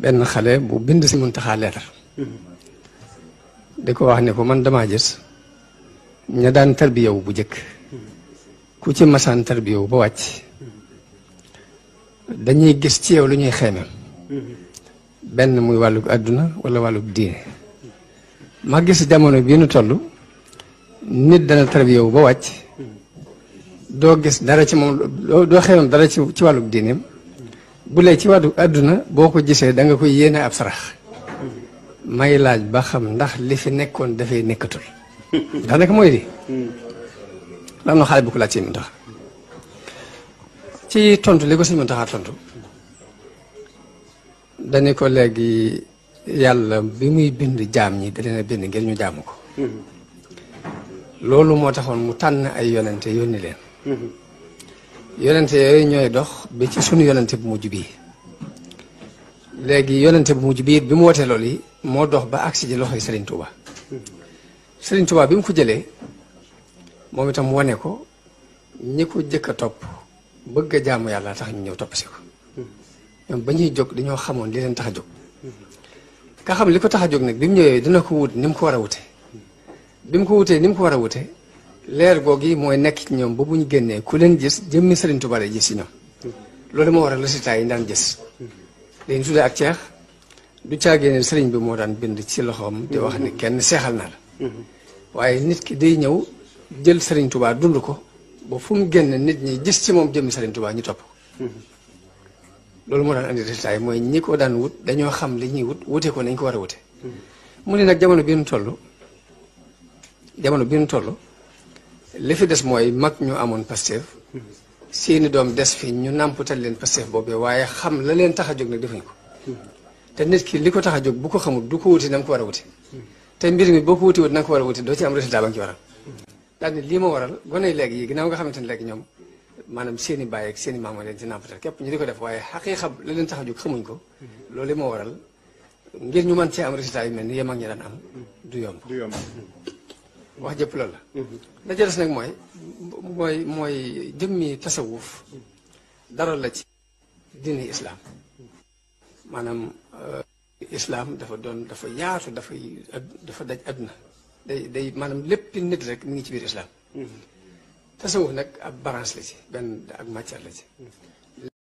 benn xale bu bind si Muntaxa leetar di ko wax ne ko man damaa gis ña daan tarbiyawu bu jëkk ku ci masaan tarbiyawu ba wàcc dañuy gis ci yow lu ñuy xeemem benn muy wàllug àdduna wala wàllug diine ma gis jamono bii nu toll nit dana tarbiyawu ba wàcc doo gis dara ci moom doo xeemem dara ci wàllug diineem bu lee ci wàllug àdduna boo ko gisee da nga koy yéene ab sarax may laaj ba xam ndax li fi nekkoon dafay nekkatul daanaka mooy di lan na xale bu ko laaj Sëñ Muntaxa ci tontu li ko Sëñ Muntaxa tontu dañu ko léegi yàlla bi muy bind jaam ñi da leen a bind ngir ñu jaamu ko loolu moo taxoon mu tànn ay yonente yónni leen yonente yooyu ñooy dox bi ci sunu yonente bu mujj bii léegi yonente bu mujj bii bi mu wootee loolu yi moo dox ba agsi ji loxoy Serigne Touba Serigne Touba bi mu ko jëlee moom itam wane ko ñi ko jëkk a topp bëgg a jaamu yàlla tax ñu ñëw topp si ko ñoom ba ñuy jóg dañoo xamoon li leen tax a jóg ka xam li ko tax a jóg nag bi mu ñëwee dina ko wut ni mu ko war a wute bi mu ko wutee ni mu ko war a wute leer googi mooy nekk ci ñoom ba bu ñu génnee ku leen gis jëmmi Serigne Touba lay gis si ñoom loolu moo waral résultat yi daan gis dañu tuddee ak ceex du caagee ne Serigne bi moo daan bind ci loxoom di wax ni kenn seexal na la waaye nit ki day ñëw jël Serigne Touba dund ko ba fu mu génn nit ñi gis ci moom jëmmi Serigne Touba ñu topp ko loolu moo daan andi résultat yi mooy ñi ko daan wut dañoo xam li ñuy wute ko nañ ko war a wute mu ne nag jamono bi ñu toll li fi des mooy mag ñu amoon Pastef seeni doom des fi ñu nàmpatal leen Pastef boobee waaye xam la leen tax a jóg nag defuñ ko te nit ki li ko tax a jóg bu ko xamul du ko wuti na nga ko war a wuti te mbir mi boo ko wuti wut na nga ko war a wuti doo ci am résultat ba nga ci waral daal ni lii ma waral gone yi léegi yi ginnaaw nga xamante ne léegi ñoom maanaam seen i baay ak seen i maam leen ci nàmpatal képp ñu di ko def waaye xaqiiqa la leen tax a jóg xamuñ ko loolu moo waral ngir ñu mën cee am résultat yu mel ni yem ak ñi daan am du yomb wax jëpp loolu la ca des nag mooy jëmmi tasawuf dara la ci diini islaam maanaam islaam dafa yaatu dafa daj àdduna day maanaam lépp nit rek mi ngi ci biir islaam tasawuf nag ab branche la ci benn ak matière la ci